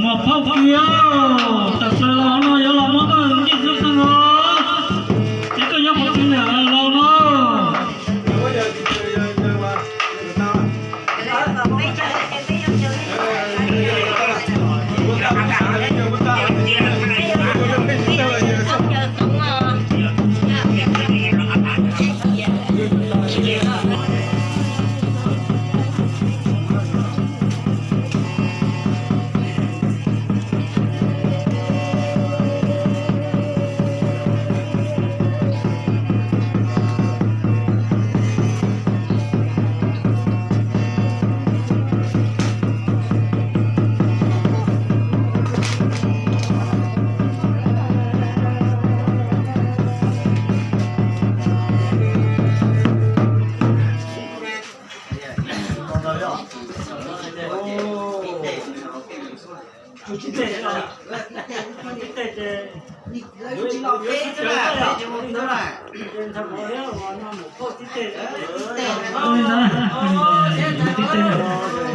Phauj kiag, tam sim no yuav los muab koj ncej xub xeej os, ces koj nyob qhov twg niam laus no.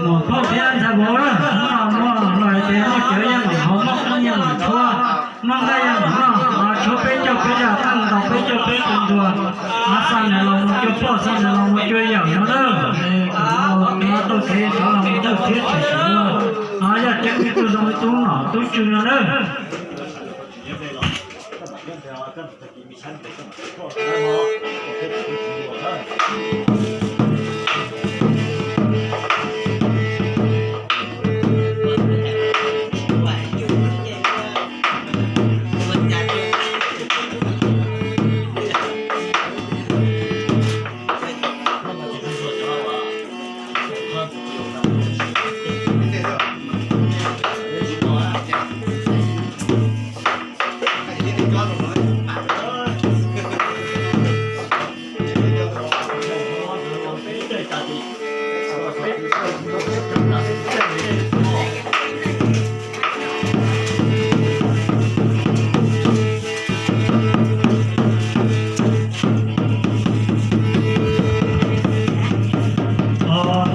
Mus phauj thiab ntxhais vauv na, muaj hluas hais tias muaj cawv yeej mam haus, muaj qoob yeej mam tshuab, muaj nqaij yeej mam noj, tshuab peb caug peb yam, tau peb caug peb tus ntuas, xa nws los mus cuag poj, xa nws los mus cuag yawm no na. Tau kev rov los mus tawm thiab tsis sawv, yaj ceeb ib tug zoo ib tub nom tub tswv no na.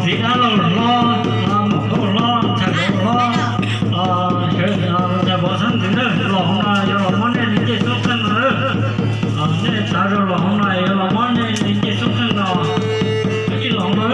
Txiv dab laug hlob, muam hlob, ntxhais hlob, ntxhais vauv xeeb ntxwv na, los hauv no yuav los muab nej li ncej xub xeej no. Nej xav zog los hauv no yuav los muab nej li ncej xub xeej no. Ib los no.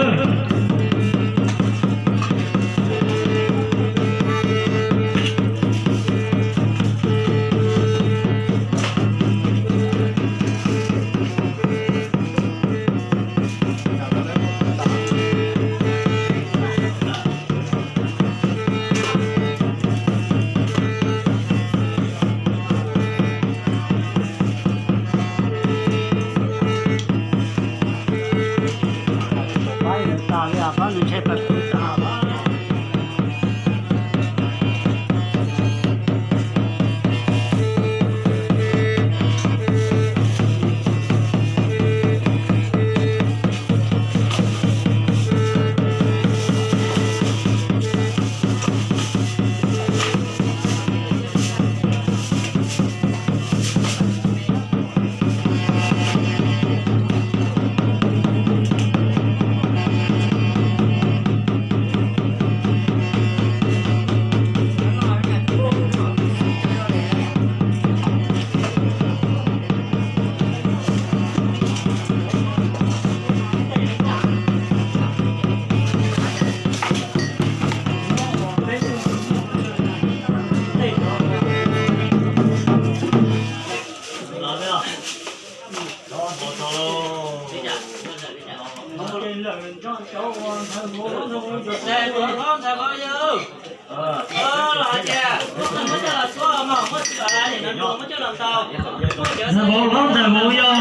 Ntxhais vauv hlob ntxhais vauv yau,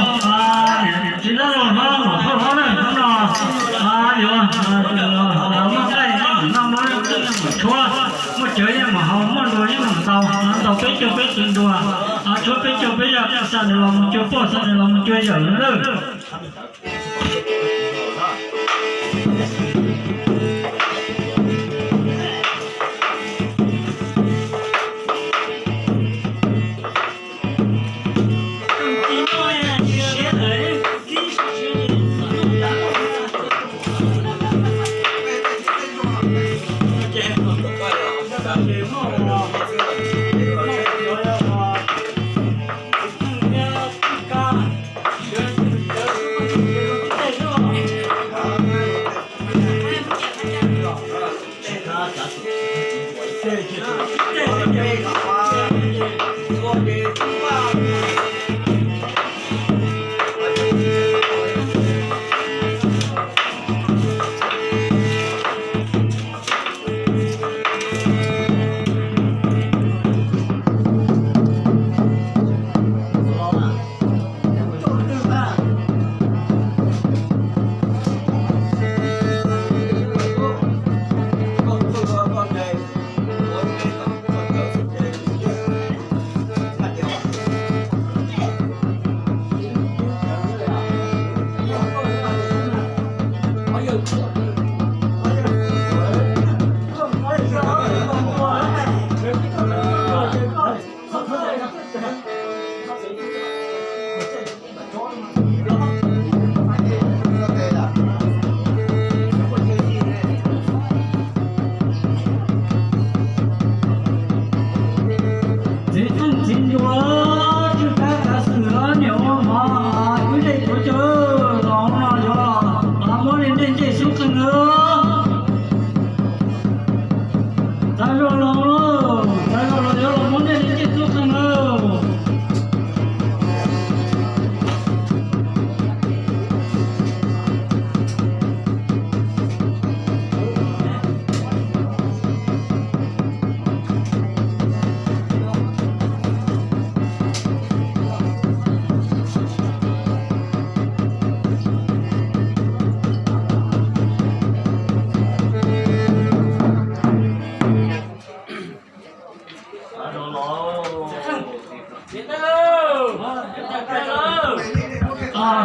txiv dab laug hlob muam hlob na, hnub no yuav muaj nqaij yeej mam noj, muaj qoob yeej mam tshuab, muaj cawv yeej mam haus, muaj nruas yeej mam ntaus, ntaus peb caug peb tus nruas, tshuab peb caug peb yam, xa nws los mus cuag poj, xa nws los mus cuag yawm lawm. Txiv pheej txiv ncuav tswj kab kav xwm niam ua mov, cuab zej cuab cawv los no yuav los muab nej ncej xub qeej nawb. Txav zog los, txav zog los yuav los muab nej ncej xub qeej nawb.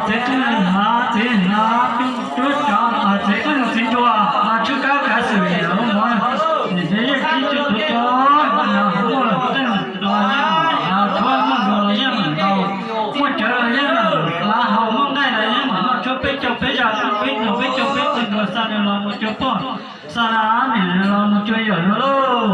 Txiv qeej hnav, txiv hnav cuab cov, txiv qeej txiv ncuav tswj kab kav xwm niam ua mov, niam txiv yeej kib tswj tuav cov, muaj qeej los yeej tshuab, muaj npua los yeej mam ntaus, muaj cawv los yeej mam lav haus, muaj nqaij los yeej mam noj tshuab peb caug peb zag, peb nrog peb caug peb qeej npua xa nws los mus cuag pog, xa nws los mus cuag yawm no lauj.